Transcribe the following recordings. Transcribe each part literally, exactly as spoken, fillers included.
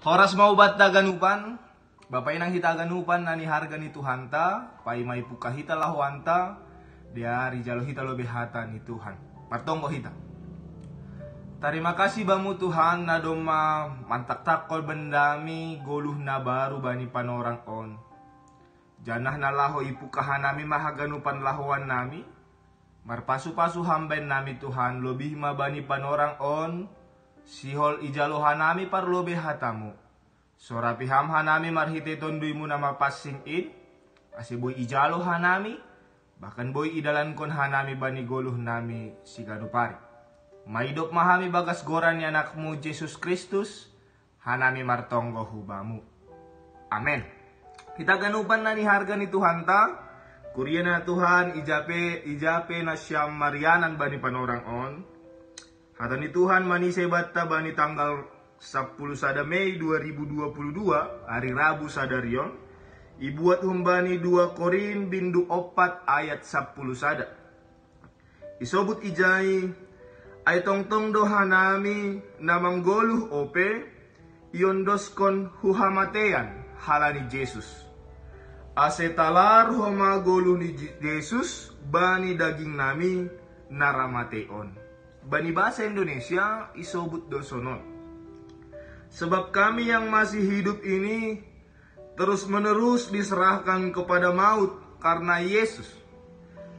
Horas mau batta ganupan, Bapa inang hita ganupan na niharga ni Tuhanta, paima ipukka hita lahoanta, diari jalo hita lobei hata ni Tuhan. Martonggo hita. Tarima kasih bamu Tuhan na domma mantaktakkol bennami goluh na baru bani panorang on. Janah na laho ipukka hanami ma haganupan lahoannami, marpasu-pasu hambaennami Tuhan lobih ma bani panorang on, sihol ijalo hanami parlobei hatamu. Sorapi ham hanami marhitei tonduymu na mapansing in, ase boi ijalo hanami, bahkan boi idalankon hanami bani goluhnami siganup ari. Maidop ma hami bagas goran ni anakmu Jesus Kristus, hanami martonggo hu bamu. Amen. Hita ganupan na niharga ni Tuhanta, kuria na Tuhan ijape ijape na siam marianan bani panorang on. Hata ni Tuhan manise batta bani tanggal sappuluh sada Mei dua ribu dua puluh dua, hari Rabu sadarion, ibuat humbani dua Korin bindu opat ayat sappuluh sada. Isobut ijai, ai tongtong do hanami na manggoluh ope, iondoskon hu hamatean halani Jesus. Ase talar homa goluh ni Jesus bani dagingnami na ra matei on. Bani bahasa Indonesia isobut do sonon. Sebab kami yang masih hidup ini terus-menerus diserahkan kepada maut karena Yesus,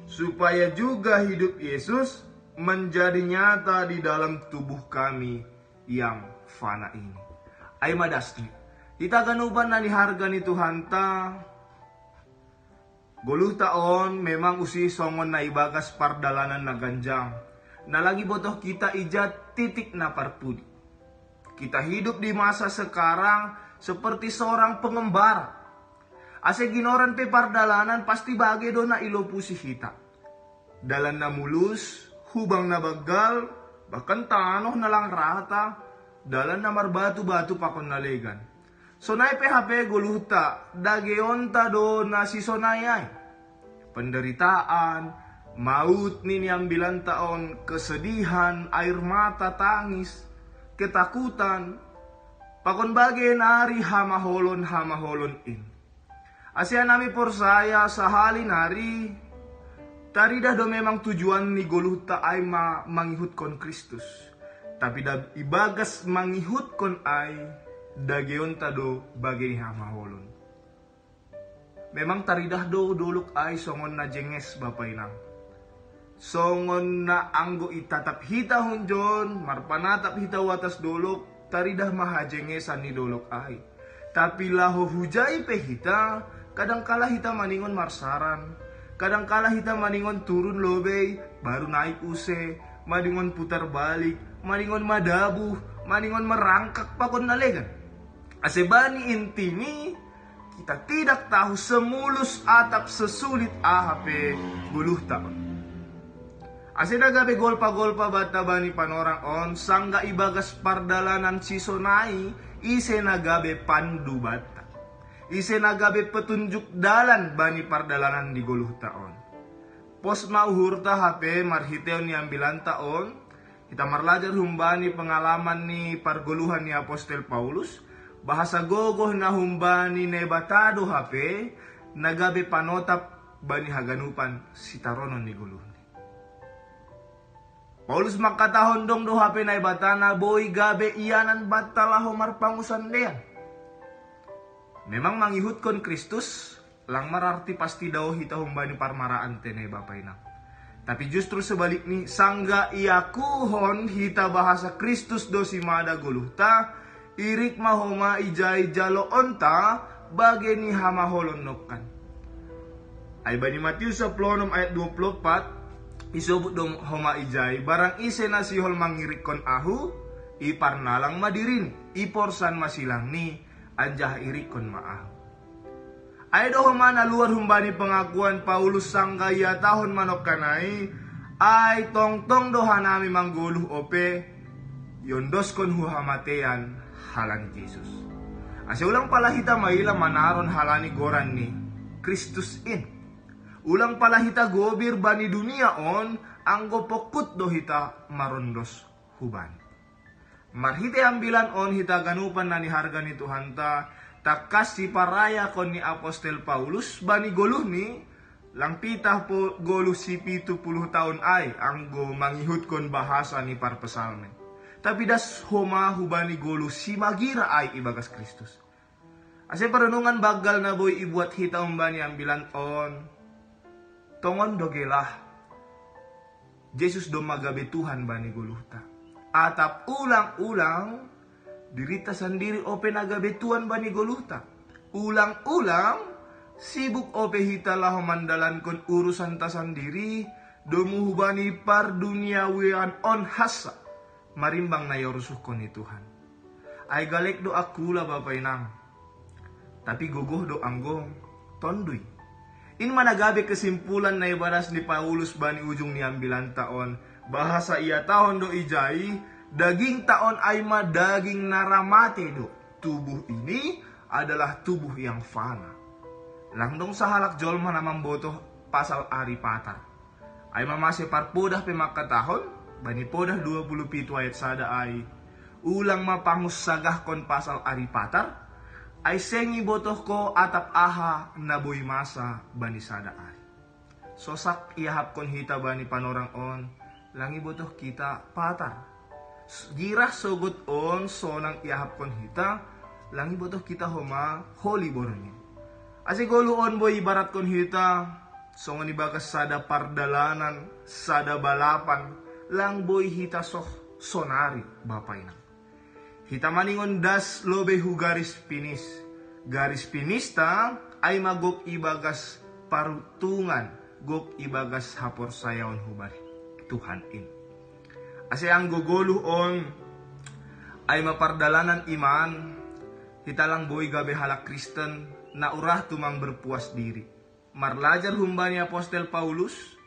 supaya juga hidup Yesus menjadi nyata di dalam tubuh kami yang fana ini. Ai madasni, hita ganupan na niharga ni Tuhanta, goluhta on memang usi songon na ibagas pardalanan na ganjang, na lagi botoh kita ija titik na parpudi. Kita hidup di masa sekarang seperti seorang pengembara. Ase ginoran pe pardalanan pasti bage do na ilopusi hita. Dalan na mulus, hubang na banggal, bahkan tanoh na lang rata, dalan na marbatu-batu pakon na legan. Sonai pe hape goluhta, dageonta do na sisonai ai. Penderitaan, maut ni niambilanta on, kesedihan, air mata, tangis, ketakutan, pakon bage nari hamaholon-hamaholon in. Ase hanami porsaya sahali nari, taridah do memang tujuan ni goluhta ai ma mangihutkon Kristus. Tapi da ibagas mangihutkon ai, dageonta do bage ni hamaholon. Memang taridah do dolok ai songon na jenges, bapa inang. Songon na anggo itatap hita hunjon, marpanatap hita hu atas dolok, taridah ma hajengesan ni dolok ai. Tapi laho hujai pe hita, kadangkala hita maningon marsaran, kadangkala hita maningon turun lobei, baru naik use, maningon putar balik, maningon madabuh, maningon merangkak pakon na legan. Ase bani intini, kita tidak tahu semulus atap sesulit aha pe goluhta on. Ase na gabe golpa-golpa batta bani panorang on, sangga ibagas pardalanan sisonai, ise na gabe pandu batta. Ise na gabe petunjuk dalan bani pardalanan di goluhta on. Pos ma uhurta hape marhiteon ni ambilanta on, hita marlajar humbani pengalaman ni pargoluhan ni apostel Paulus, bahasa gogoh na humbani Naibata do hape, na gabe panotap bani haganupan sitaronon ni goluhni. Paulus mangkatahon dong do hape Naibata na boi gabe ianan batta laho marpangusandean. Memang mangihutkon Kristus, lang mararti pasti dao hita humbani parmaraan tene bapa inang. Tapi justru sebalikni, sangga iakuhon hita bahasa Kristus do simada goluhta, irik ma homa ijai jaloonta bage ni hamaholon nongkan. Ai bani Matius sapuluh onom ayat dua puluh opat, isobut do homa ijai, barang ise na sihol mangirikkon ahu, iparnalang ma dirini, iporsan ma silangni, anjaha irikkon ma ahu. Ai do homa na luar humbani pengakuan Paulus sangga iatahon manongkan ai, ai tongtong do hanami manggoluh ope, iondoskon hu hamatean halani Jesus. Ase ulang pala hita maila manaron halani goran ni Kristus in. Ulang pala hita gobir bani dunia on, anggo pongkut do hita marondos hu Bani. Marhite ambilan on hita ganupan na niharga ni Tuhanta, tangkas siparayakon ni apostel Paulus bani goluhni, lang pitah po goluh sipitu puluh taon ai anggo mangihutkon bahasa ni parpsalmen. Tapi das homa hubani goluh simagira ai ibagas Kristus. Ase parnungan banggal na boi ibuat hita umbani ambilan on, tongon do gelah. Jesus domma gabe Tuhan bani goluhta. Atap ulang-ulang dirinta sandiri ope na gabe Tuhan bani goluhta. Ulang-ulang sibuk ope hita laho mandalankon urusanta sandiri, domu hubani parduniawian on hansa marimbang na iarusuhkon ni Tuhan. Ai galek do angkula bapa inang, tapi gogoh do anggo tondui. In ma na gabe kesimpulan na ibadas ni Paulus bani ujung ni ambilanta on, bahasa ihatahon do ijai, dagingta on ai ma daging na ra mate do. Tubuh ini adalah tubuh yang fana. Lang dong sahalak jolma na mambotoh pasal ari patar. Ai ma mase parpodah pe mangkatahon, bani podah dua puluh pitu ayat sada ai, ulang ma pangunsagahkon pasal ari patar, ai seng ibotohko atap aha na boi masa bani sada ari. Sosak iahapkon hita bani panorang on, lang ibotoh hita patar. Girah sogot on sonang iahapkon hita, lang ibotoh hita homa holi borngin. Ase goluh on boi ibaratkon hita songon ibagas sada pardalanan, sada balapan, lang boi hita soh sonari bapa inang. Hita maningon das lobei hu garis pinis. Garis pinista ai ma gok ibagas paruntungan, gok ibagas haporsayaon hubani Tuhan in. Ase anggo goluh on ai ma pardalanan iman, hita lang boi gabe halak Kristen na urah tumang berpuas diri. Marlajar humbani apostel Paulus,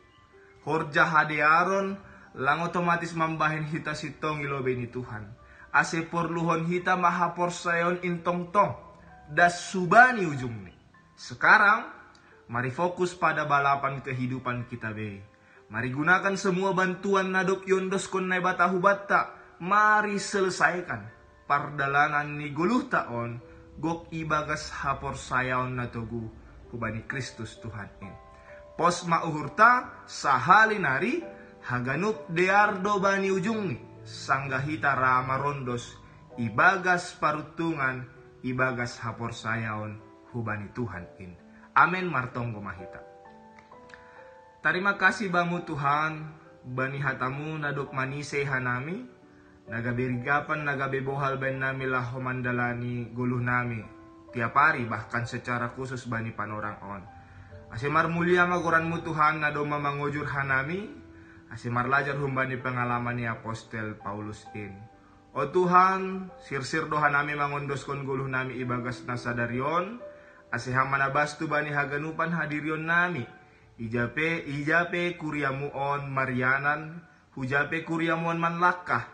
horja hadearon lang otomatis mambahen hita sintong i lobei ni Tuhan. Ase porluhon hita ma haporsayaon in tongtong, das hubani ujungni. Sekarang, mari fokus pada balapan kehidupan kita be. Mari gunakan semua bantuan na dob iondoskon Naibata hubanta. Mari selesaikan pardalanan ni goluhta on gok ibagas haporsayaon na togu hubani Kristus Tuhan in. Pos ma uhurta, sahali nari haganup dear do bani ujungni, sanggah hita ra marondos ibagas paruntungan, ibagas haporsayaon hubani Tuhan in. Amen. Martonggo ma hita. Tarima kasih Bamu Tuhan, bani hatamu na dob manise hanami, na gabe rigapan, na gabe bohal bani nami laho mandalani goluh nami tiap ari, bahkan secara khusus bani panorang on. Ase marmulia ma goranmu Tuhan, na domma mangojur hanami, ase marlajar humbani pengalaman ni apostel Paulus in. O Tuhan, sirsir do hanami mangondoskon goluh nami ibagas na sadari on, ase Ham ma na bastu bani haganupan hadirion nami. Ija pe, ija pe kuriamu on marianan, huja pe kuriamu on manlangkah.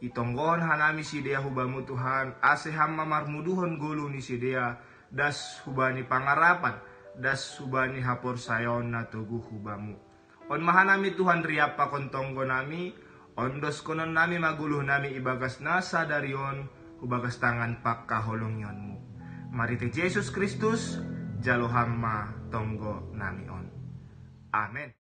Itonggohon hanami sidea hu Bamu Tuhan, ase Ham ma marmuduhon goluh ni sidea, das hubani pangarapan, das hubani haporsayaon na togu hu Bamu. On ma hanami Tuhan riap pakon tonggo nami, ondoskonon nami ma goluh nami ibagas na sadari on, hubagas tangan pangkaholongionmu. Marhite Jesus Kristus, jalo Ham ma tonggo nami on. Amen.